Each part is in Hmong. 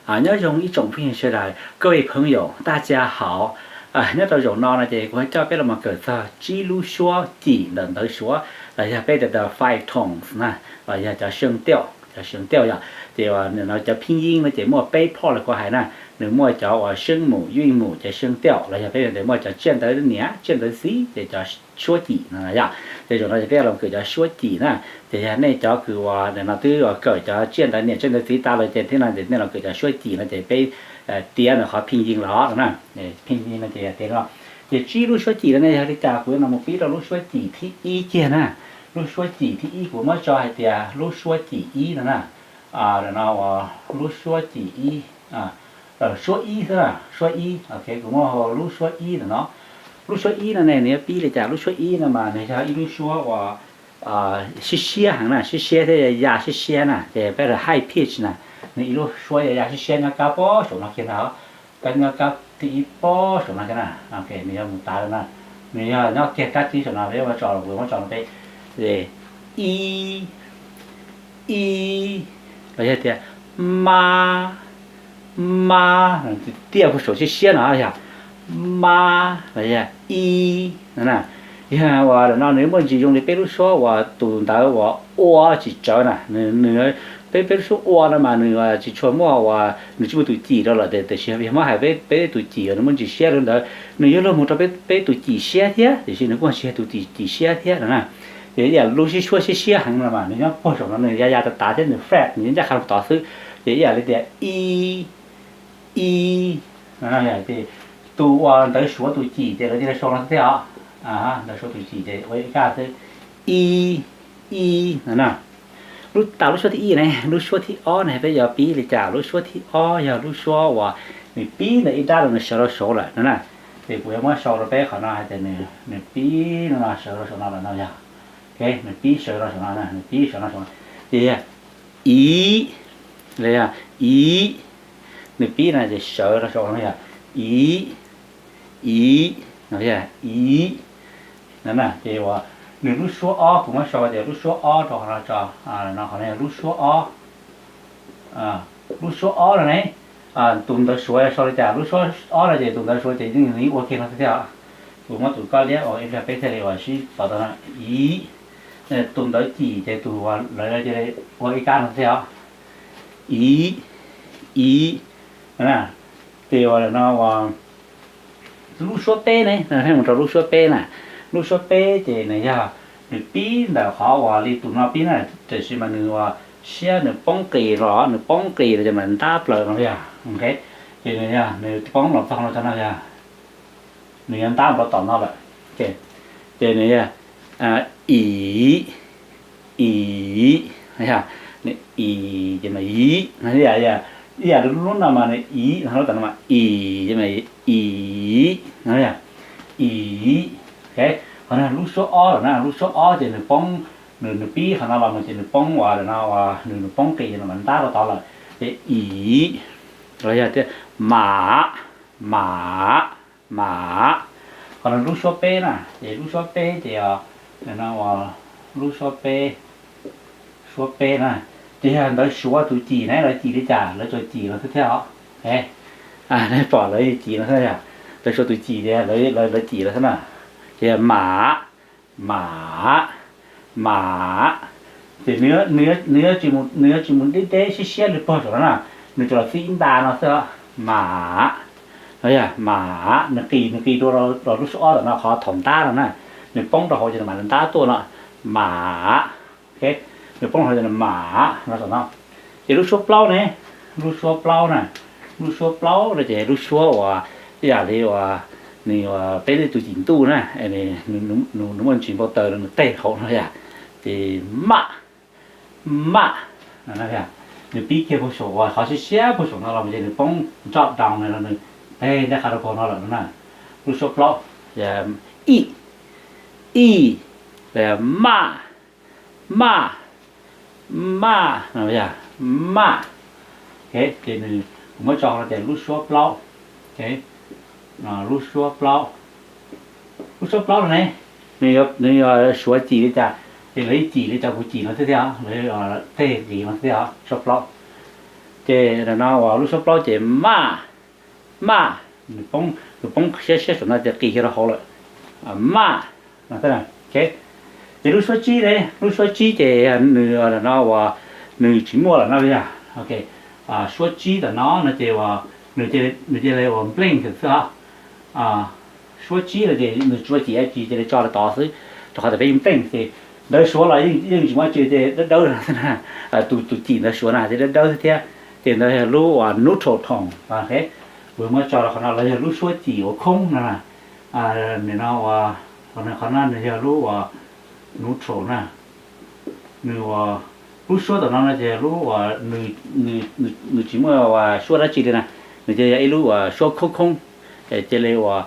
Nyob zoo ib tsoom phooj ywg sawv daws, 各位朋友大家好. Nyob rau zaum no no ces kuv coj peb los mus kawm txog tsib lub suab cim ntawm ntawv Suav los yog peb tias the five tones na, los yog cov seej tiauj, cov seej tiauj yom. Ces no cov phij yij no ces muaj peb phoj los kuv hais na, nws muaj cov uas seej mum, ywj mum, cov seej tiauj los yog peb tias muaj cov tsiaj ntawv niam tsiaj ntawv txiv ces cov suab cim no yom. Ces zaum no ces peb los kawm cov suab cim na. Ces yog nej cov kws uas no twb uas kawm cov tsiaj ntawv niam tsiaj ntawv txiv tas lawm ces thiab no ces nej los kawm cov suab cim no ces peb tiav ntawm qhov phij yij los no na. Phij yij no ces tias no, ces tsib lub suab cim no ne yog li cas kuv yuav no mus pib rau lub suab cim thib ib kiag na. Lub suab cim thib ib kuv muab tso hais tias lub suab cim ib no na. No lub suab cim ib, suab ib xwb na, suab ib, ok, kuv muab hu lub suab ib ntawm no. Lub suab ib no ne nws yuav pib li cas? Lub suab ib no mas nws yog ib lub suab uas siab siab heev na, siab siab thiab ya siab siab na, ces peb high pitch na. Nws ib lub suab ya ya siab siab nyob kab pob saum no kiag ntag, kab nyob kab thib ib pob saum no kiag na. Nws yuav mus tav na, nws yog nyob kiag kab thib saum no, peb muab tso, kuv muab tso no peb, ib, ib, los yog tias ma, ma, tiaj puag saum siab siab no yog ma, los yog ib no na. Yog uas no nws muaj ntsis zoo li peb lub suab uas tus ntawv uas ua tsis tsawv na, nws, peb, peb lub suab ua no mas nws tsis tshua muaj uas nws tsis muaj tus cim rau lawm, tiam sis yog muab hais peb tus cim uas nws muaj ntsis siab rau ntawd, nws yuav luag mus rau peb tus cim siab thiab, tiam sis nws kuj tsis yog tus cim siab thiab no na. Ces ib yam lub suab siab siab heev no mas nws nyob puag saum no nws ya ya tav tav thiab nws flat, nws ncaj qha rau tod xwb. Ces ib yam li tias ib, ib, tus uas ntawv Suav tus cim ces lawv tias sau no xwb thiab os. Ntawv Suav tus cim ces ua ib kab xwb, ib, ib no na. Lub, tas lub suab thib ib ne, lub suab thib ob ne peb yuav pib li cas? Lub suab thib ob yog lub suab uas nws pib ntawm ib nrab rau nws sawv rau saud lawm no na. Ces kuv yuav muab sau rau peb qhov no hais tias nws pib no sawv rau saum no lawm no yog, nws pib sawv rau saum no, nws pib sawv no saum no, ces yog ib, los yog ib, nws pib no ces sawv rau saum no yog ib, ib, no yog ib no na. Ces uas nws lub suab ob, kuv muab sau tias lub suab ob rau qhov no tso, no qhov no yog lub suab ob. Lub suab ob no ne, tus ntawv Suav sau li cas? Lub suab ob no ces tus ntawv Suav ces yeej ua kiag no xwb thiab os. Kuv muab tus koj liab ua ib pliag peb thiaj li uas sib pom tau no, ib. Tus ntawv cim ces tus uas lawv cia li ua ib kab no xwb thiab os. Ib, ib, ces uas no uas lub suab peb ne, mus rau lub suab peb na. Lub suab peb ces nws yog, nws pib ntawm qhov uas li tus no pib na, tiam sis mas nws uas siab nws poob qis los, nws poob qis los ces mam ntab plaws no yog. Ces nws yog nws poob los txog no txog no yog, nws yuav ntab rau tom no lawm. Ces nws yog ib, ib, ib, ces mas ib no, ib yam li lub no mas nws ib no, lub tom no mas ib, ces mas ib no, ib. Qhov no lub suab ob lawm na, lub suab ob ces nws poob, nws, nws pib qhov no los mus ces nws poob uas no, nws, nws poob qis no mam ntab rau tod lawm. Ces ib, los yog tias mam, mam, mam. Qhov no lub suab peb na, ces lub suab peb ces no, lub suab peb, suab peb na, ces yog ntawv Suav tus cim na, lawv cim li cas lawv tsuas cim no xwb thiab os. Nej pom lawv cim no xwb yog, ntawv Suav tus cim ces lawv cim lawv xwb na. Ces yog mam, mam, mam. Ces nws, nws yuav tsis mus deb deb siab siab li pog saum no na, nws tsuas los txij ib nta no xwb os. Mam, mam, nws qis, nws qis dua los lub suab ob tom no qhov thaum ntab no na, nws poob rau hauv ces nws mam li ntab tuaj no. Mam, nws poob rau hauv ces nws mam no tom no. Ces lub suab plaub ne, lub suab plaub na, lub suab plaub no ces lub suab uas ib yam li uas nws, peb li tus cim ntuj na, nws muaj ntsis npau taws nws qeg hauv no yog. Ces mam, mam, nws pib kiag puag saum uas qhov siab siab puag saum no los ces nws poob nroj down no, nws qeg ncaj qha rau puag no lawm no na. Lub suab plaub, ib, ib, maj, maj, maj, maj. Ces nws, kuv muab tso no ces lub suab plaub, lub suab plaub, lub suab plaub no ne, nws yuav suav cim li cas, ces lawv cim li cas kuv cim no xwb thiab, lawv qeg qis no xwb thiab, suab plaub. Ces no uas lub suab plaub ces maj, maj, nws poob, nws poob siab siab saum no ces qis kiag rau hauv lawm, maj. Ces lub suab tsib ne, lub suab tsib ces nws no uas nws tsis muaj lawm no yog, suab tsib tam no no ces nws cia li uas npleej xwb os. Suab tsib no ces nws tsis muaj cim dab tsi cia li tso rau tod xwb, rau qhov tias peb yeej npleej ces ntawv Suav los yeej tsis muaj dab tsi ces dawb dawb no xwb na. Tus, tus cim ntawv Suav na ces dawb dawb xwb thiab. Ces ntawd yog lub uas neutral tone, kuv muab tso rau qhov no los yog lub suab cim uas khoob no na. Nim no uas qhov no nws yog lub uas neutral na. Nws uas lub suab tam no no ces lub uas nws tsis muaj uas suab dab tsi li na, nws cia yog ib lub uas suab khoob khoob, cia li uas,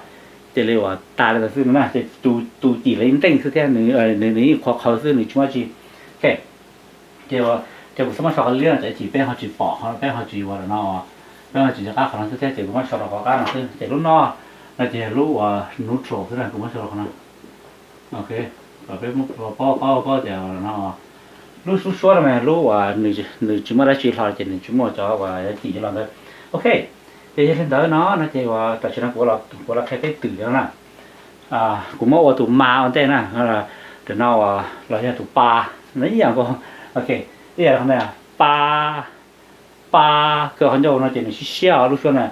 cia li uas tas li ntawd xwb no na. Ces tus cim los yeej npleej xwb thiab, nws, nws yeej qhuav qhawv xwb, nws tsis muaj dab tsi. Ok, ces, ces kuv txhob muab so qhov liab no ces cim peb ho tsis pom, peb ho tsis ua no, peb ho tsis nco qab qhov no xwb thiab ces kuv muab so rau qhov qab no xwb. Ces lub no no ces lub uas neutral xwb na, kuv muab so rau qhov no. Ok, kom peb paub, paub tias no lub suab suab no mas lub uas nws tsis muaj dab tsi hlo ces nws tsis muaj cov uas cim cov los ntawd. Ok, ces yog li ntawd no no ces uas tam sim no kuv, kuv los qhia peb twm no na. Kuv muab ua tus ma ua ntej na, tam no uas los yog tus pa, no ib yam nkaus. Ok, ib yam li qhov ntawd, pa, pa, koj qhov ncauj no ces nws siab siab os lub suab na,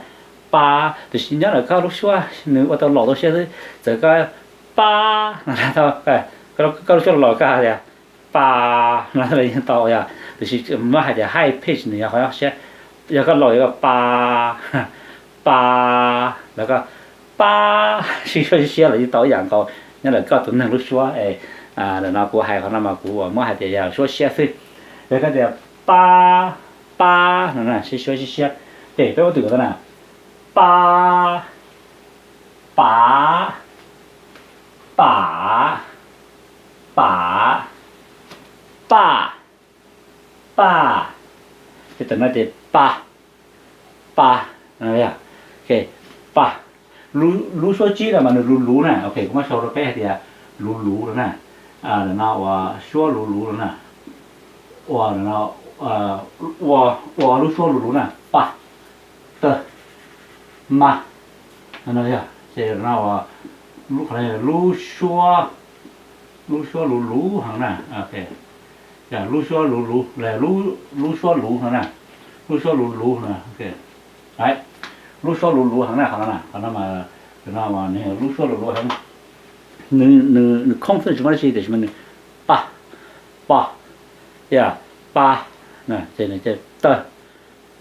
pa. Tiam sis nyob ntawm koj lub suab nws ua tau laus tau siab xwb, txawm koj pa, koj lub suab laus koj hais tias pa no los yeej tau yog, tiam sis muab hais tias high pitch nws yog qhov siab. Yog koj laus yog koj pa, pa, los koj pa, siab siab siab los yeej tau ib yam nkaus. Nyob ntawm koj tus neeg lub suab es, ntawm no kuv hais qhov no mas kuv muab hais tias yog suab siab xwb. Yog koj tias pa, pa no na, siab siab siab siab. Ces peb ua twm tau na, pa, pa, pa, pa, pa, pa. Ces tam no ces pa, pa, pa, lub suab tsib no mas nws luv luv na. Ok, kuv muab sau rau peb hais tias luv luv no na. Ntawm no uas suab luv luv no na. Ua, ua, ua lub suab luv luv na, pa, tawg, ma. Ces no uas lub suab, lub suab luv luv heev na. Lub suab luv luv, lub suab luv heev na, lub suab luv luv no. Lub suab luv luv heev na, qhov no, qhov no mas, no nws lub suab luv luv heev. Nws, nws khoob xwb tsis muaj dab tsi tiam sis mas nws pa, pa, pa, ces nws tawg,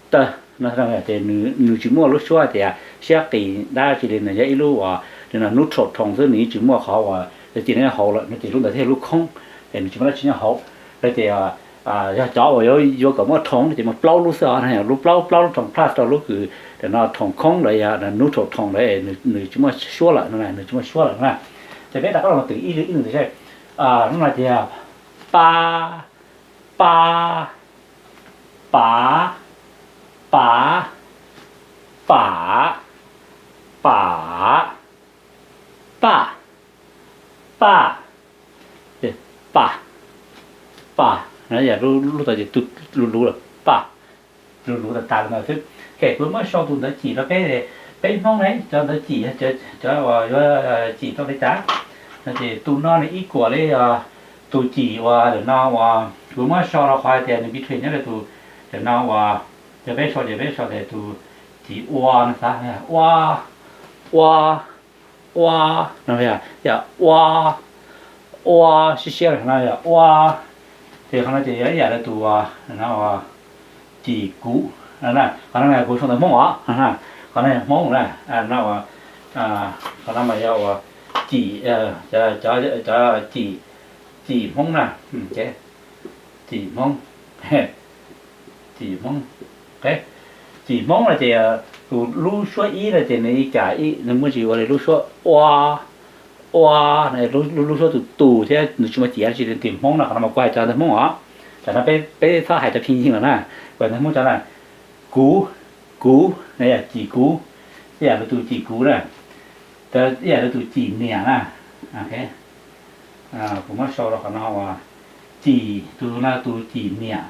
tawg no. Ces nws tsis muaj lub suab tias siab qis dab tsi li, nws yog ib lub uas neutral tone xwb, nws yeej tsis muaj qhov uas cim nyob hauv lawm no ces lub ntawd thiaj lub khoob, es nws tsis muaj dab tsi nyob hauv. Ces yog cov uas yuav kom muaj tone ces muaj plaub lub xwb os, lub plaub, plaub lub tone plus rau lub kws no tone khoob ntawd yog neutral tone ntawd nws tsis muaj suab lawm no, nws tsis muaj suab lawm no na. Ces peb rov qab los twm ib lwm ib lwm ntxiv seb. Hnub no ces yog pa, pa, pa, pa, pa, pa, paj, paj, paj, paj. Yog lub tod ces luv luv lawm, paj, luv luv tas tas li ntawd xwb. Ces kuv muab sau tus ntawv cim rau peb, peb Hmoob ne cov ntawv cim, cov uas yuav cim tau li cas no ces tus no nws ib kuam li tus cim uas ntawm no uas kuv muab sau rau qhov hais tias nws between nyob rau tus, ntawm no uas cov peb sau ces peb sau tias tus cim ua no xav, ua, ua, ua no yog ua, ua siab siab no yog ua. Ces qhov no ces yog ib yam li tus no cim kuv, qhov no kuv sau ntawv Hmoob os, qhov no Hmoob na, no, qhov no mas yog uas cim, cov cim, cim Hmoob na, cim Hmoob, cim Hmoob, cim Hmoob no ces tus lub suab ib no ces nws ib cas ib nws muaj tsis ua li lub suab ua, ua, lub suab tus tus thiab nws tsis muaj cim dab tsi li. Tim Hmoob no qhov no mas kuv hais cov ntawv Hmoob os, tam no peb txhob hais cov phim nyij lawm na, kuv hais ntawv Hmoob cov na, kuv, kuv, cim kuv, ib yam li tus cim kuv na, ib yam li tus cim niam na. Kuv muab sau rau qhov no uas cim, tus no tus cim niam,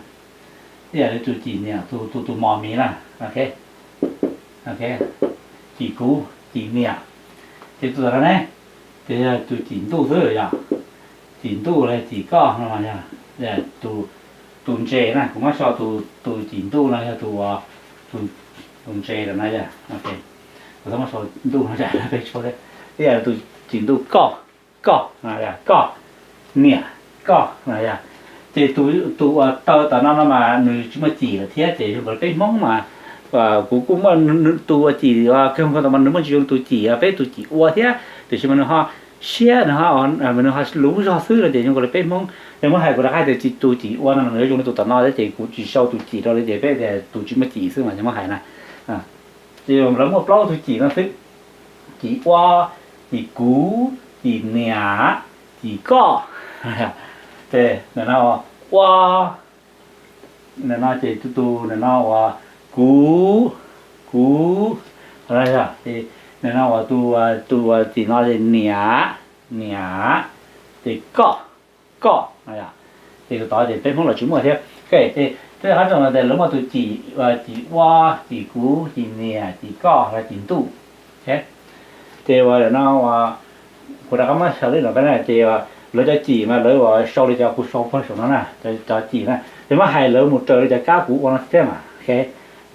Ib yam li tus cim niam, tus tus tus mos mis na. Ok, cim kuv, cim niam. Ces tus tom no ne, ces yog tus cim ntuj xwb yog, cim ntuj los cim koj no yog tus ntses na. Kuv muab sau tus cim ntuj no yog tus, tus ntses lawm no yog, kuv muab sau ntuj no, peb sau thiab. Ib yam li tus cim ntuj koj, koj, koj, niam, koj no yog. Ces tus uas taw tom no no mas nws tsis muaj cim lawm thiab. Ces zoo nkaus li peb Hmoob mas, kuv kuj muaj tus uas cim, kawg nkaus mas nws muaj ntsis zoo tus cim, peb tus cim ua thiab, tiam sis mas nws ho siab, nws ho, nws ho luv zog xwb no. Ces zoo nkaus li peb Hmoob, yog muab hais kuv rov qab tias tus cim ua no nws yuav zoo li tus tom no thiab, ces kuv tsis sau tus cim rau li, ces peb tias tus tsis muaj cim xwb mas yog muab hais na. Ces lawv muaj plaub tus cim no xwb: cim ua, cim kuv, cim niam, cim koj. Ces ua, nim no ces tus, tus nim no uas kuv, kuv, nim no uas tus, tus cim no ces niam, niam, ces koj, koj. Ces tus tod ces peb Hmoob los tsis muaj thiab. Ces tej qab tso no ces lawv muaj tus cim, cim ua, cim kuv, cim niam, cim koj los cim ntuj. Ces uas no, kuv rov qab muab xaws li no peb na, ces lawv cov cim mas lawv uas sau li cov kuv sau puag saum no na, cov cim na, ces muab hais lawv mus raws li cov kab kuv ua no thiab mas.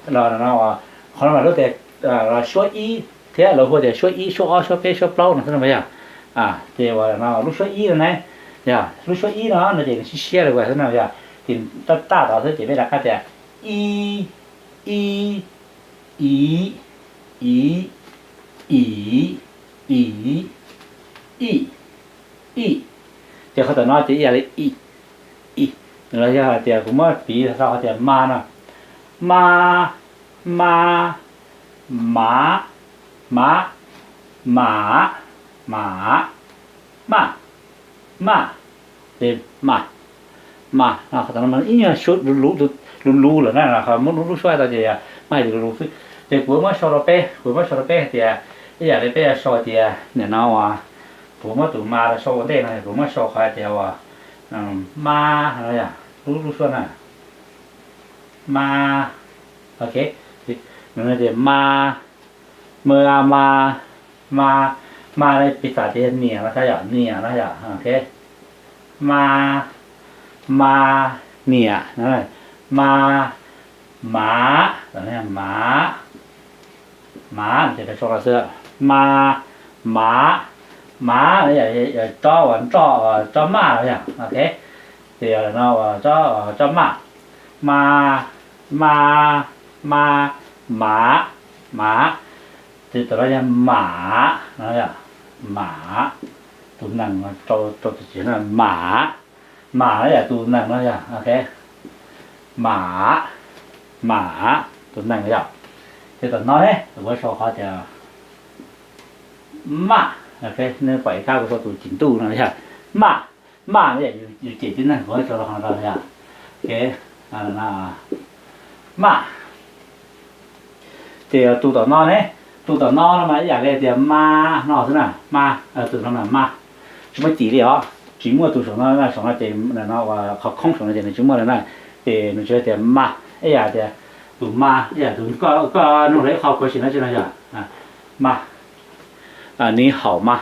Los no, qhov no mas lawv tias suab ib thiab, lawv hu tias suab ib, suab ob, suab peb, suab plaub no xwb no yog. Ces uas no lub suab ib no ne, yog lub suab ib no no ces nws siab siab li uas xwb no yog, ces tab taj tod xwb ces peb rov qab tias ib, ib, ib, ib, ib, ib, ib, ib. Ces qhov tom no ces ib yam li ib, ib, los yog hais tias kuv muab piv tau hais tias ma no, ma, ma, mav, mav, mav, mam, mam, mam, ces mam, mam no qhov tom no ib nyuag suab luv luv lawm na, muab lub suab tau ces mam hais tias luv luv xwb. Ces kuv muab sau rau peb, kuv muab sau rau peb hais tias, ib yam li peb yuav sau tias nim no uas, kuv muab tus ma rau sau ua ntej no, kuv muab sau qhov tias uas ma no yog lub, lub suab na, ma, ok, ces ma, ma, ma, ma, ma no piv txwv tias yog niam no thiab yom, niam no yom, ok, ma, ma, niam, ma, mav, mav, mav no ces sau no xwb, ma, mav, mav no yog tsob uas nroj, tsob maj no yog, ok, ces no tsob maj, ma, ma, ma, mav, mav, ces tom no yog mam no yog, mam, tus nees rau, rau tus tsev no mam, mam no yog tus nees no yog, ok, mam, mam, tus nees yog. Ces tom no ne kuv sau qhov tias maj, nej pom ib kab kuv sau tus cim ntuj no yog maj, maj no yog yus cem tib neeg, kuv sau qhov no rau yog, ok, maj. Ces tus tom no ne, tus tom no no mas ib yam li tias ma no xwb na, ma, tus no mas ma, tsis muaj cim li os, tsis muaj tus saum no, saum no ces no uas qhov khoob saum no ces nws tsis muaj li na, ces nws tsis tias ma, ib yam tias tus ma, ib yam tus koj, koj nug lawv ib qho question no tsis no yog ma, ni haum ma,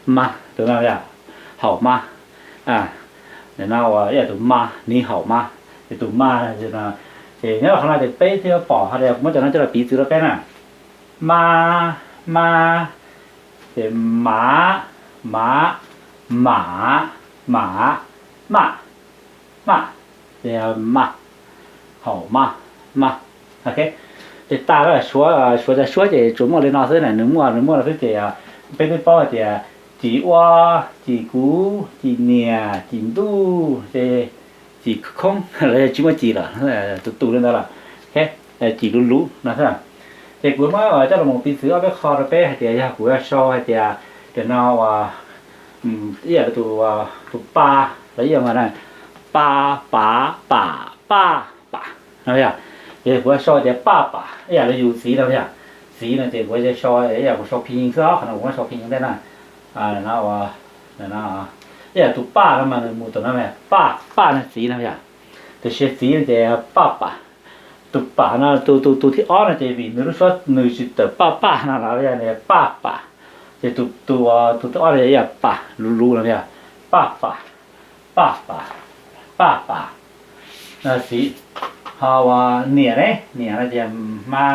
ma, tus no yog haum ma, nim no uas ib yam tus ma, ni haum ma, ces tus ma, ces nyob rau qhov no ces peb thiaj pom hais tias kuv muab cov no coj los piv txwv rau peb na, ma, ma, ces mav, mav, mam, mam, maj, maj, ces ma, haum ma, ma, ok. Ces tas suav, suav cov suab ces tsuas muaj li no xwb na, nws muaj, nws muaj no xwb ces peb twb paub hais tias cim ua, cim kuv, cim niam, cim ntuj, ces cim khoob los yog tsis muaj cim lawm, tus tus li ntawd lawm, cim luv luv no xwb. Ces kuv muab coj los mus piv txwv ob peb qho rau peb hais tias yog kuv yuav sau hais tias, tias no uas ib yam li tus, tus pa los ib yam na, pa, pav, pam, paj, pam no yog. Ces kuv yuav sau tias paj pam ib yam li yus txiv no yog, txiv no ces kuv yuav sau ib yam kuv sau phij nyij xwb, qhov no kuv muab sau phij nyij ntej na. Ib yam tus paj no mas nws mus tom no, paj, paj no txiv no yog. Tiam sis txiv no ces paj pam. Tus pam no, tus tus tus thib ob no ces vim nws lub suab nws tsis tawm paj paj no los yog nws paj pam. Ces tus tus tus thib ob no yog pam luv luv no yog paj pam, paj pam, paj pam. Txiv. Ho uas niam ne, niam no ces hma,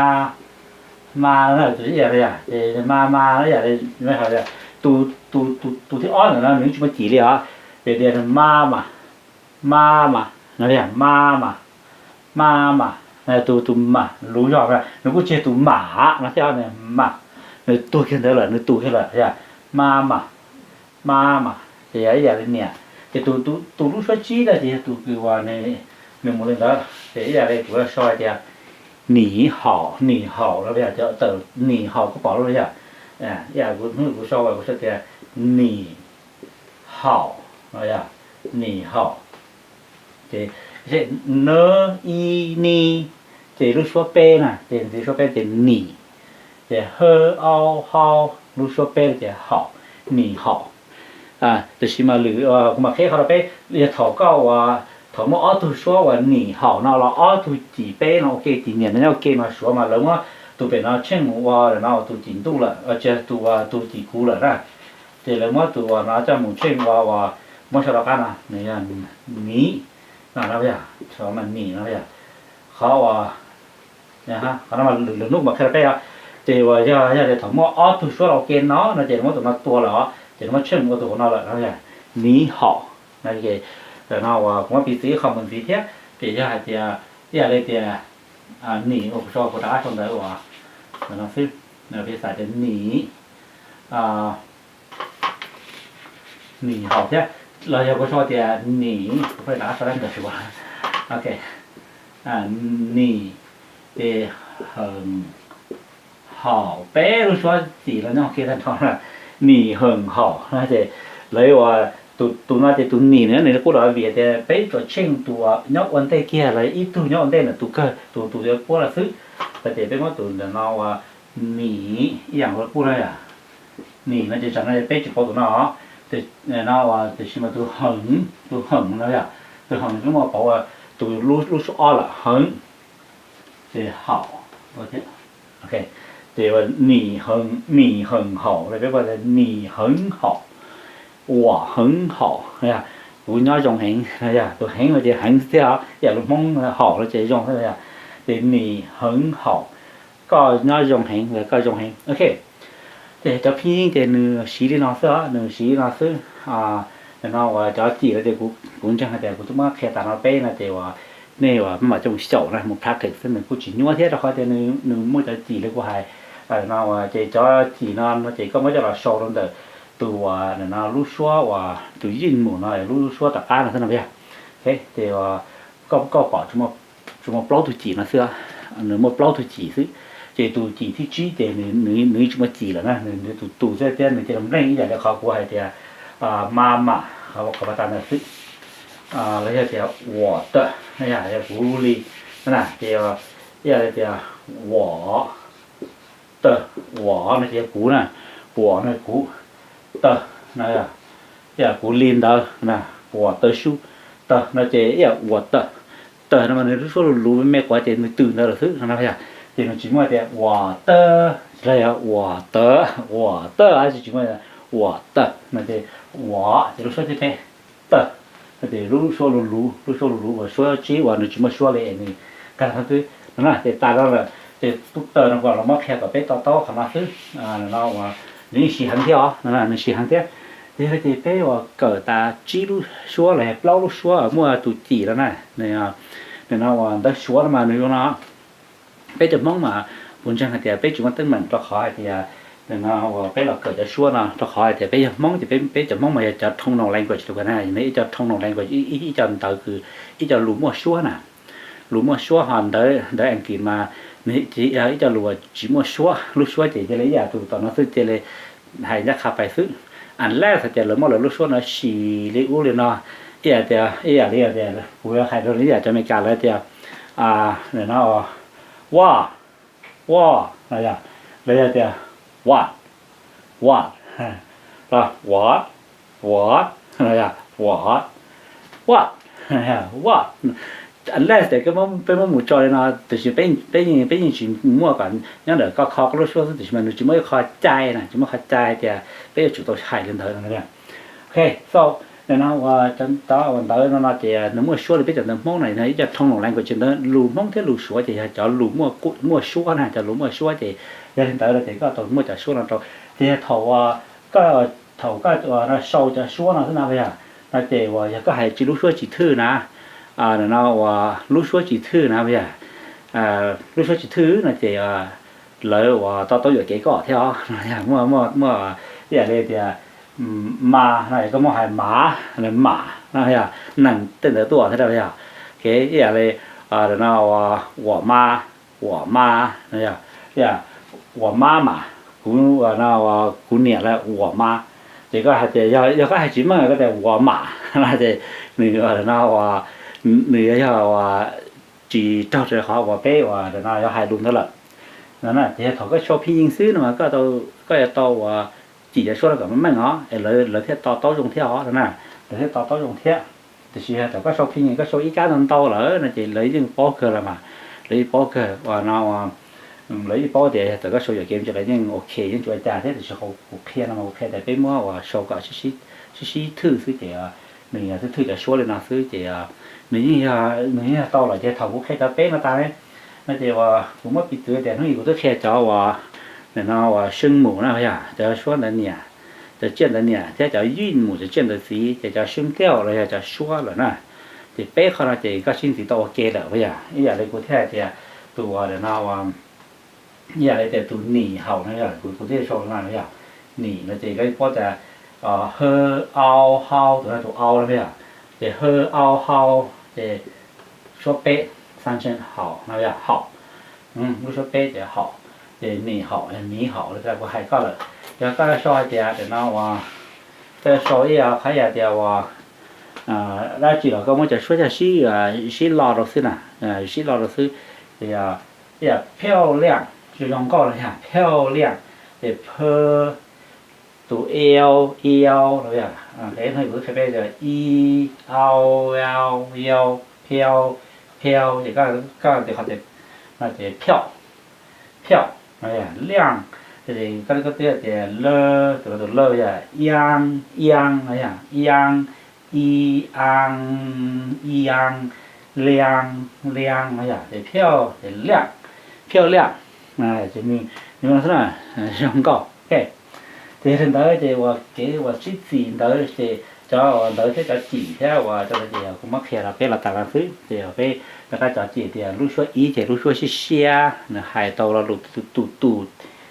hma no tus ib yam li, ces hma hma no ib yam li, tus tus tus tus thib ob ntawm no nws tsis muaj cim li os, ces tias ma mas, ma mas no yog ma mas, ma mas, tus tus mas luv zog, nws kuj tsis yog tus mam no thiab, mas, nws tuag kiag ntawd lawm, nws tus kiag lawm, ma mas, ma mas ces yog ib yam li niam. Ces tus tus lub suab tsib no ces yog tus kws uas nws mus li ntawd, ces ib yam li kuv sau hais tias nim haum, nim haum no yog cov tawm nim haum koj pom lub yog, ib yam kuv hnub kuv sau kuv sau tias nim haum no yog nim haum. Ces n, i, ni, ces lub suab peb na ces lub suab peb ces nim, ces h, au, hau, lub suab peb ces haum, nim haum. Tab sis mas lwm kuv mam qhia qhov rau peb, yog thaum koj uas thaum muaj ob tug suab uas nim haum no los ob tug cim peb no ua ke, cim niam no nyob ua ke mas suav mas lawv muab tus pem no tsheej mus ua no tus cim ntuj lawm, tsis, tus tus cim kuv lawm na. Ces lawv muab tus uas no coj mus tsheej ua uas muab sau rov qab no nws yog niv no, yog nim no yog qhov uas, qhov no lwm hnub mam qhia rau peb os. Ces uas yog yog tias thaum muaj ob tug suab los ua ke no no ces nws muab tus no tua lawm os, ces nws muab tsheej mus ua tus hauv no lawm no yog niv haum. No ces no uas kuv muab piv txwv ib qho mus ntxiv thiab, ces yog hais tias ib yam li tias nim uas kuv sau kuv rov qab sau ntawd uas no xwb, piv xam tias nim, nim haum thiab, los yog kuv sau tias nim, kuv rov qab sau dab ntawd, ok, nim, ces heem, haum, peb lub suab cim los nyob kiag tag nrho na, nim heem haum no ces lawv uas tus no ces tus nim no nws kuj los vim tias peb tsuas tsheej tus uas nyob ua ntej kiag los ib tug nyob ua ntej ntawm tus kawg, tus tus puab los xwb. Ces peb muab tus ntawm no uas nim ib yam nkaus kuj no yom. Nim no ces tsam no peb tsis pauv tus no, no uas tiam sis mas tus heem, tus heem no yom, tus heem nws muaj pauv tus lub suab ob lawm, heev, ces haum, ces nim heev, nim heev haum, peb pua nim heev haum, uas heev haum, kuv nyob zoo heev, yog tus heev no ces heev xwb thiab, yam lus Hmoob haum no ces zoo xwb yom. Ces nim heev haum, koj nyob zoo heev, koj zoo heev, ok. Ces cov phib yeeb ces nws siv li no xwb os, nws siv li no xwb. Nim no uas cov cim no ces kuv ntseeg hais tias kuv twb muab qhia tas no peb no ces uas nej uas maj mam coj mus xyaum na, mus practice xwb nws kuj tsis nyuaj thiab, rau qhov tias nws muaj cov cim li kuv hais. No uas ces cov cim no no ces koj muab coj los sau rau ntawm tus uas nim no lub suab uas tus yij mus no lub suab tom qab no xwb no yog. Ces koj pom tsuas muaj plaub tug cim no xwb, nws muaj plaub tug cim xwb. Ces tus cim thib tsib ces nws tsis muaj cim lawm na, nws tus tus xwb thiab nws cia li npleej ib yam li qhov kuv hais tias ma mam, qhov pas tas ntawd xwb. Los yog tias uas tawm, yog kuv li na, ces ib yam li tias uas tawg, uas no ces yog kuv na, uas no kuv, tawg no yog kuv li ntawd na, uas tawg sub, tawg no ces ib yam uas tawg. Tawg no mas nws lub suab luv luv me quav ces nws tws ntawd lawm xwb no yog. Ces nws tsis muaj tias uas tawg, tsis yog uas tawg, uas tawg tsis, tsis muaj uas tawg no ces uas ces lub suab thib peb, tawg. Ces lub suab luv luv, lub suab luv luv uas suab tsib uas nws tsis muaj suab li es nws kag no xwb no na. Ces tas lawm, ces tub tawg no kuv los muab qhia kom peb to taub qhov no xwb. No uas nws yeej siv heev thiab os, nws siv heev thiab. Ces yog ces peb uas kawm tas tsib lub suab los yog plaub lub suab muaj tus cim no na, nim no uas ntawv Suav no mas nws zoo no. Peb cov Hmoob mas kuv ntseeg hais tias peb tsis muaj teeb meem rau qhov hais tias nim no uas peb los kawm cov suab no, rau qhov hais tias peb yog Hmoob ces peb cov Hmoob mas yog cov tonal language, ib co tonal language, ib co ntawv kws, ib co lus muaj suab na. Lus muaj suab ho ntawv, ntawv Askiv mas nws ib co lus tsis muaj suab, lub suab ces cia li ib yam tus tom no xwb, cia li hais ncaj qha pais xwb. Unless hais tias lawv muab lawv lub suab no sis li ub li no, ib yam tias, ib yam li tias kuv hais rau ib yam cov Amelikas lawv tias, nim no, wa, wa, lawv yog tias wa, wa, los wa, wa, wa, wa, wa, Unless tias peb muab mus tso li no, tiam sis peb, peb yeej tsis muaj kom nyob ntawm koj kho koj lub suab xwb, tiam sis mas nws tsis muaj ib qho cai na, tsis muaj qhov cai tias peb yuav tsum tau hais li ntawd no. Ok, so, no uas ntawv no no ces nws muaj suab li peb cov ntawv Hmoob na, ib co tonal language ntawd, lus Hmoob thiab lus Suav ces yog cov lus muaj suab na, cov lus muaj suab ces yog li ntawd no ces koj tau muaj cov suab no rau. Ces yog thaum koj, thaum koj sau cov suab no xwb na yog, no ces uas yog koj hais tsis lub suab tsis thwj na, no uas lub suab tsis thwj na yog, lub suab tsis thwj no ces lawv uas to taub yuam kev koj thiab os. Muaj, muaj, muaj ib yam li tias ma no es koj muab hais mav, mam no yog neeg tej ntawd tuaj thiab yog. Ib yam li no uas uam ma, uam ma, uam ma mas, kuv, kuv niam lawv uam ma. Ces koj hais tias yog koj hais tsis meej koj tias uam mam no ces nws no, nws yog uas tsis raug rau qhov uas peb uas no yuav hais lus ntawd lawm. No ces yog thaum koj sau phij yij xwb no mas koj yuav tau uas cim cov suab no kom meej os es lawv thiaj to taub zoo thiab os no na, lawv thiaj to taub zoo thiab. Tiam sis yog thaum koj sau phij yij koj sau ib kab ntau ntau lawm no ces lawv yeej paub kawg los mas, lawv yeej paub kawg uas no, lawv yeej paub tias yog thaum koj sau yuam kev ces lawv yeej ok yeej tsis ua cas thiab. Tiam sis qhov kuv qhia no mas kuv qhia tias peb muab uas sau kom sib sib thwj xwb ces nws yog thwj thwj cov suab li no xwb ces nws yeej, nws yeej yog tau lawm. Ces thaum kuv qhia cov peb no tas ne, no ces uas kuv muab piv txwv tias hnub ib kuv twb qhia cov uas no uas seej mus na yog cov suab ntawv niam, cov tsiaj ntawv niam thiab cov yij mus cov tsiaj ntawv txiv ces cov seej tiaj los yog cov suab lawm na. Ces peb qhov no ces koj sib ntxiv tau ua ke lawm yog ib yam li kuv thiaj hais tias tus uas no, ib yam li tias tus nim haum no yog kuv twb sau no yog nim no ces koj paub tias h, au, hau, tus no tus au no yog, ces h, au, hau, ces suab peb, xaa tseem haum no yog haum, lub suab peb ces haum, ces nim haum, miv haum li kuv hais koj lawm. Yog koj sau hais tias no uas koj sau ib qhov yam tias uas dab tsi los koj muab cov suab coj sib, sib lo rau xwb na, sib lo rau xwb. Ces yog phiauj liaj, zoo zoo nkauj los yog phiauj liaj, ces ph, tus iau, iau los yog, peb no kuv qhia peb tias i, au, au, iau, phiau, phiau, ces koj tias qhov tias no ces phiauj, phiauj, liaj, ces koj, koj twb tias lawj, tus no tus lawj yog iab, iab no yog iab, i, aa, i, aa, liab, liab no yog ces phiauj ces liaj, phiauj liaj. Ces nws no xwb na, zoo nkauj. Ces yog li ntawd ces uas kev uas sib txim ntawd ces cov uas ntawv thiab cov cim thiab uas cov ntawd ces kuv muab qhia rau peb los tas no xwb. Ces peb rov qab cov cim tias lub suab ib ces lub suab siab siab, nws hais tau lo lus tus tus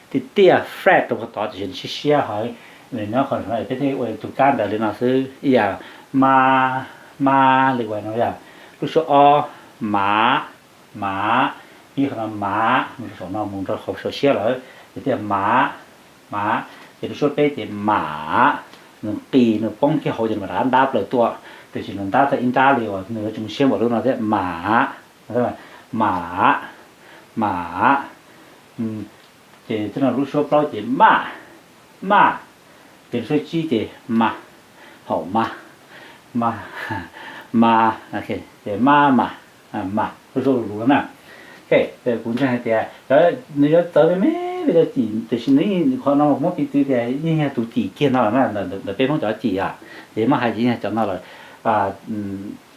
tiaj tiaj flat rau puag tod tiam sis nws siab siab heev. Nws nyob qhov no peb thiaj ua tus kab ntawv li no xwb. Ib yam ma, ma li uas no yog lub suab ob, mav, mav, pib qhov no mav mus rau saum no mus rau qhov saum siab lawm ces thiaj mav, mav. Ces lub suab peb ces mam, nws qis nws poob kiag hauv ces nws mam rov qab ntab plaws tuaj, tiam sis nws ntab tau ib nrab li uas nws yuav tsis mus siab npaum lub no thiab. Mam, mam, mam. Ces tej no lub suab plaub ces maj, maj. Ces lub suab tsib ces mas, haum mas, mas, mas, ces maj mas, mas, lub suab luv luv na. Kuv ntseeg hais tias nws yuav txawv me me li cov cim tiam sis nws qhov no muab piv txwv tias yeej yog tus cim kiag no lawm na, ntawm peb Hmoob cov cim os. Ces muab hais ces yeej yog cov no lawm.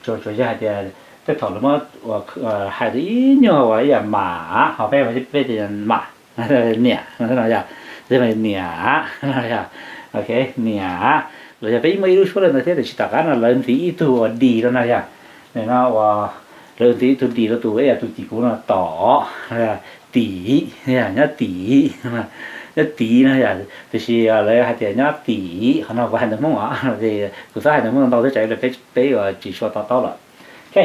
Tsuas tsuas yog hais tias tej thaum lawv muab hais tias ib nyuag uas ib yam mas ho peb peb tias mas, niam no yog, niam no yog, ok, niam, los yog peb muaj ib lub suab li ntawd thiab tiam sis tom qab no lawv ntxiv ib tug uas dis rau no yog, no uas lawv ntxiv ib tug dis rau tus ib yam tus cim kuv no tom, tim, nyob tim, nyob tim no yog, tiam sis lawv hais tias nyob tim, qhov no kuv hais ntawv Hmoob os, kuv xav hais ntawv Hmoob ntau thiab tsam ib pliag peb peb tsis sua to taub lawm. Ok,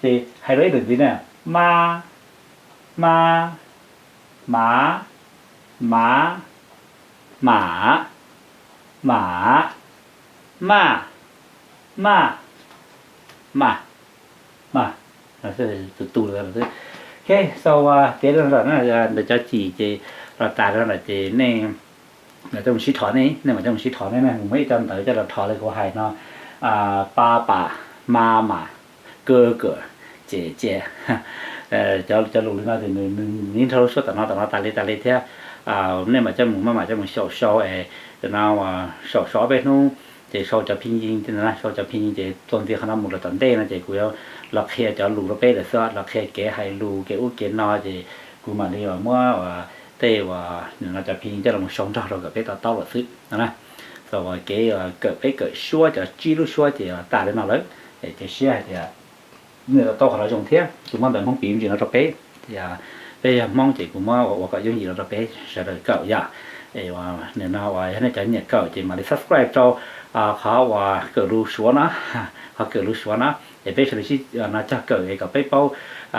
ces hais rau ib tug ntxiv na, ma, ma, mav, mav, mam, mam, maj, maj, maj, maj, tus tu lawm xwb. Ok, so tiav li no lawm na, ntawm cov cim ces los tas li no lawm ces nej mam coj mus sib thov ne, nej mam coj mus sib thov ne, nej mus muab ib co ntawv coj los thov li kuv hais no, pa pam, ma mam, kawg kawm, ces cia. Cov lus li no ces nws nws nrog lub suab tom no tom no tas li tas li thiab. Nej mam coj mus maj mam coj mus xyaum sau es no xyaum sau ob peb hnub ces sau cov phij yij, sau cov phij yij ces txuas ntxiv qhov no mus lawm tom ntej no ces kuv yuav los qhia cov lus rau peb lawm xwb, los qhia kev hais lus kev ub kev no ces kuv mam li muab tej uas no cov phij yij coj los sau nrog rau kom peb to taub lawm xwb no na. Txawm uas kev kawm peb kawm suab cov tsib lub suab ces tas li no lawm, ces cia siab hais tias nej to taub qhov no zoo thiab. Kuv muab ntawv Hmoob piv ntsis no rau peb, peb yog Hmoob ces kuv muab ua kom yooj yim no rau peb sawv daws kawm yom. Es nim no uas yog nej cov nyiam kawm ces mam li subscribe rau qhov uas kawm lus suav no, qhov kawm lus suav no. Es peb sawv daws sib no cog kawm es kom peb paub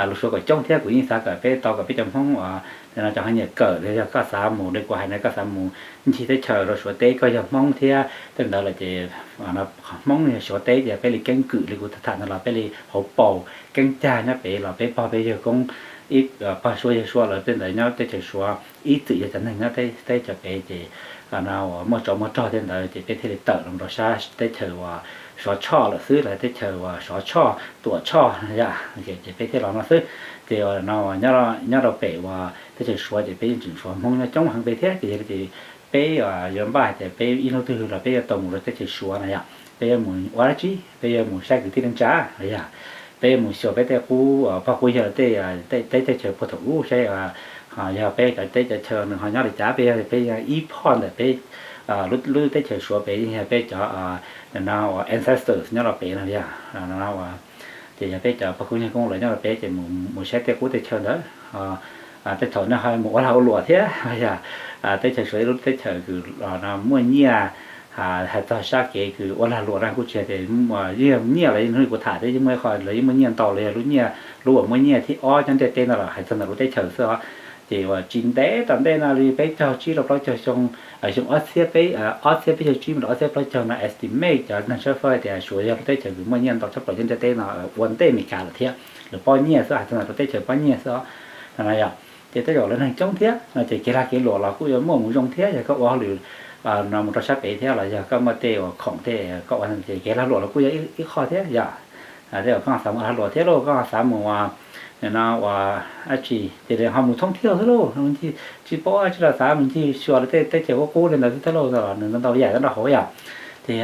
lus suav kom coob thiab. Kuv yeej xav kom peb tau kom peb cov Hmoob uas nim no cov ho nyiam kawm los yog koj xav mus li kuv hais no, koj xav mus ncig teb chaws rau suav teb, koj yog Hmoob thiab tej ntawd lawm ces Hmoob yog suav teb ces peb li keeb kwm li kuv tham no los peb li hauv paus keeb cag nyob pem los peb pog peb yawg koob, ib pog suav yawg suav lawv tej ntawd nyob teb chaws suav ib txwm yog cov neeg nyob teb chaws pem ces muaj tsov muaj rog tej ntawd ces peb thiaj li tawm los rau sab teb chaws uas suav tshoj lawm xwb, los teb chaws uas suav tshoj tuam tshoj yom, ces peb thiaj los no xwb. Ces no nyob rau pem uas teb chaws suav ces peb yeej tseem tshuav Hmoob nyob coob heev pem thiab. Ces yog li ces peb yuav npaj hais tias peb ib hnub twg los peb yuav tau mus rau teb chaws suav na yom, peb yuav mus ua dab tsi? Peb yuav mus saib kwv tij neej tsa los yog peb yuav mus xyuas peb tej qub pog qub yawg tej teb teb chaws puag thaum ub saib yog peb cov teb cov chaw nws ho nyob li cas, peb yog peb ib phoj ntawm peb lub teb chaws suav pem yeej yog peb cov no uas ancestors nyob rau pem no yog. Ces yog peb cov pog koob yawg koob lawv nyob rau pem ces mus saib tej qub tej chaw ntawd. Tej thaum nej ho mus ua lag ua luam thiab yog. Teb chaws suav ib lub teb chaws kws muaj nyiaj, hais txog sab kev kws ua lag luam na kuj tsis hais tias yeej nyiaj los hnub kuv tham thiab yeej muaj ib qho lawv yeej muaj nyiaj ntau los yog lub nyiaj, lub uas muaj nyiaj thib ob nyob ntiaj teb no los hais txog ntawm lub teb chaws xwb os. Ces uas tsis ntev tom ntej no li peb caug tsib rau plaub caug xyoo, xyoo ob txhiab peb, ob txhiab peb caug tsib mus rau ob txhiab plaub caug no estimate cov neeg tshawb fawb tias suav yog lub teb chaws kws muaj nyiaj ntau tshaj plaws nyob ntiaj teb no ua ntej Amelikas lawm thiab. Lawv pob nyiaj xwb, hais txog ntawm lub teb chaws pob nyiaj xwb os. No yog ces tej zaum lawv neeg coob thiab no ces kev lag kev luam los kuj yuav muaj mus zoo thiab. Yog koj ua hauj lwm no mus rau sab pem thiab los yog koj muaj tej uas khoom tej koj ua ces kev lag luam los kuj yog ib qho thiab yom. Tej zaum koj xav mus lag luam thiab lauj, koj xav mus no uas dab tsi ces ho mus thoob thiab xwb lauj. Tsis paub dab tsi los xav mus ncig xyuas lawv tej teb chaws qub qub li ntawd xwb thiab lauj, nws ntau ntau yam nyob rau hauv yom. Ces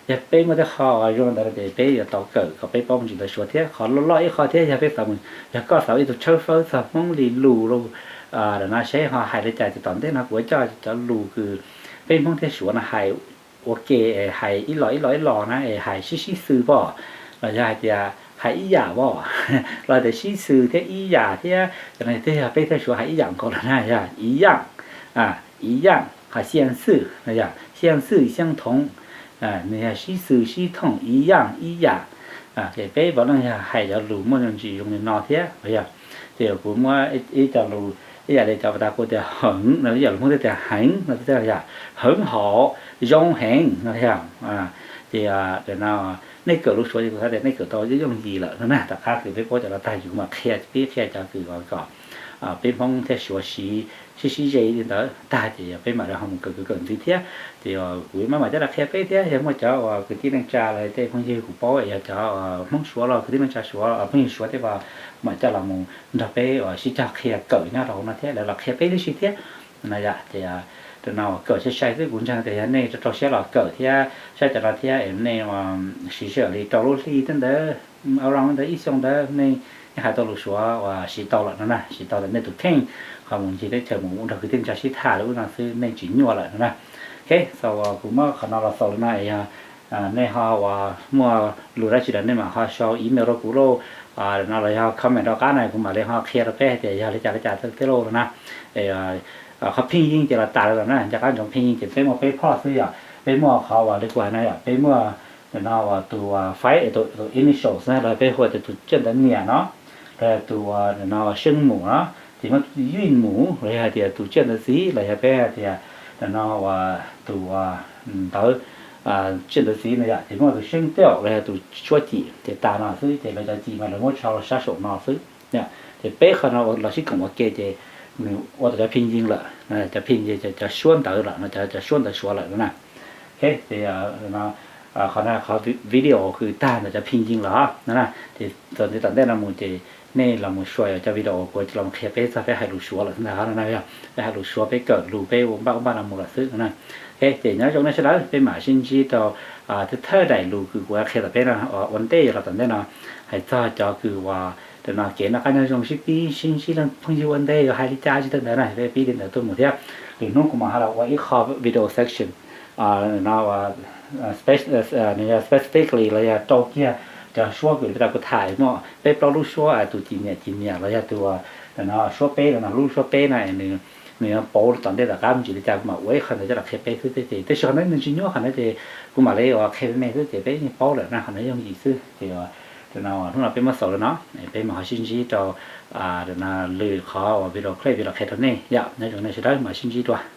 yog peb muaj tej qho uas zoo ntawd ces peb yuav tau kawm kom peb paub mus ntsis ntawd suav thiab. Qhov loj loj ib qho thiab yog peb xav mus, yog koj xav ua ib tug tshawb fawb txog Hmoob li lus lauj, no seb ho hais li cas ces tom ntej no kuv yuav coj cov lus kws peb Hmoob thiab suav no hais ua ke, hais ib los ib los ib los na es hais sib sib xws pom, los yog hais tias hais ib yam pom, los tias sib xws thiab ib yam thiab. Cov no twb yog peb thiab suav hais ib yam nkaus los na yog ib yam, ib yam, hais xian xwj no yog xian xwj xian thoov, nws yog sib xws sib thooj ib yam ib yam. Ces peb Nplog no yog hais cov lus muaj ntsis zoo li no thiab yog. Ces kuv muab ib co lus ib yam li cov pas tas kuv tias heev no, ib yam li Hmoob thiaj tias heev no thiab yog heev hauv, zoo heev no yog. Ces no nej kawm lus suav ces kuv xav tias nej kawm tau yooj yim lawm no na. Tom qab kws peb paub cov no tag ces kuv mam qhia pib qhia cov kws kom peb Hmoob thiab suav siv sib sib ze li ntawd tag ces peb mam li ho mus kawm kawm ntxiv thiab. Ces kuv maj mam coj los qhia peb thiab, yog muaj cov uas kwv tij neej tsa los tej phooj ywg kuv paub yog cov Hmoob suav los kwv tij neej tsa suav phooj ywg suav tej uas mam coj los mus nrog peb uas sib cog qhia kawm nyob rau hauv no thiab lawv los qhia peb tib si thiab. No yom ces no kawm sai sai xwb, kuv ntseeg tias yog nej rau siab los kawm thiab saib cov no thiab es nej siv sij hawm li rau lub hli thiab ntawd, around ntawd ib xyoo ntawd nej yeej hais tau lus suav uas siv tau lawm no na, siv tau ntawm nej tus kheej. Qhov mus ncig teb chaws mus ua nrog kwv tij neej tsa sib tham lawm ub no xwb nej tsis nyuaj lawm no na. Ok, so kuv muab qhov no los xaus li no, yog nej ho uas muaj lus dab tsi los nej mam ho sau email rau kuv lauj, no los yog comment rau qab na kuv mam li ho qhia rau peb hais tias yog li cas li cas thiab lauj no na. Qhov phin ying ces los tas lawm na, nco qab ntsoov phin ying ces peb muaj peb phoj xwb yom. Peb muaj qhov uas li kuv hais no yom, peb muaj no uas tus five, tus initials na los peb hu tias tus tsiaj ntawv niam no, los yog tus no seeb mus no, ces muaj tus ywj mus los yog hais tias tus tsiaj ntawv txiv los yog peb hais tias no uas tus ntawv tsiaj ntawv txiv no yom, ces muaj tus seeb tiaj los yog tus suab cim ces tas no xwb, ces lawv cov cim mas lawv muab tso sab saum no xwb. Ces peb qhov no los sib koom ua ke ces nws ua tau cov phin ying lawm, cov phin ying cov suab ntawv lawm no, cov suab ntawv suav lawm no na. Ok, ces no qhov no qhov video kws tag ntawm cov phi ncig los no na, ces txog ntua tom ntej no mus ces nej los mus xyuas cov video kuv los qhia peb txog peb hais lus Suav lawm xwb ntag no na. Peb hais lus Suav peb kawm lus peb ua npaj ua npaj no mus lawm xwb no na. Ok, ces nyob zoo nej sawv daws, peb mam sib ntsib rau thawj daim lus kws kuv qhia tom peb no ua ntej los tom ntej no, hais txog cov kws uas no kev noj qab nyob zoo sib pib sib ntsib leej phooj ywg ua ntej yuav hais li cas tsis tau ntawd na, peb pib li ntawd tuaj mus thiab. Lwm hnub kuv mam ho los ua ib qho video section no specifically los yog rau kiag cov suab kws li rau kuv tham muaj peb plaub lub suab tus ci niam ci niam los yog tus no suab peb no, lub suab peb no nws yuav pauv tom ntej tom qab ntsis li cas kuv mam ua ib qho ntawd coj los qhia peb xwb thiab ces tab sis qhov no nws tsis nyuaj, qhov no ces kuv mam li ua qhia peb me xwb ces peb yeej paub lawm na, qhov no yooj yim xwb ces hnub no peb muab xaus li no, peb mam ho sib ntsib rau lwm qhov uas video clip los qhia rau nej yom. Nyob zoo nej sawv daws, mam sib ntsib dua.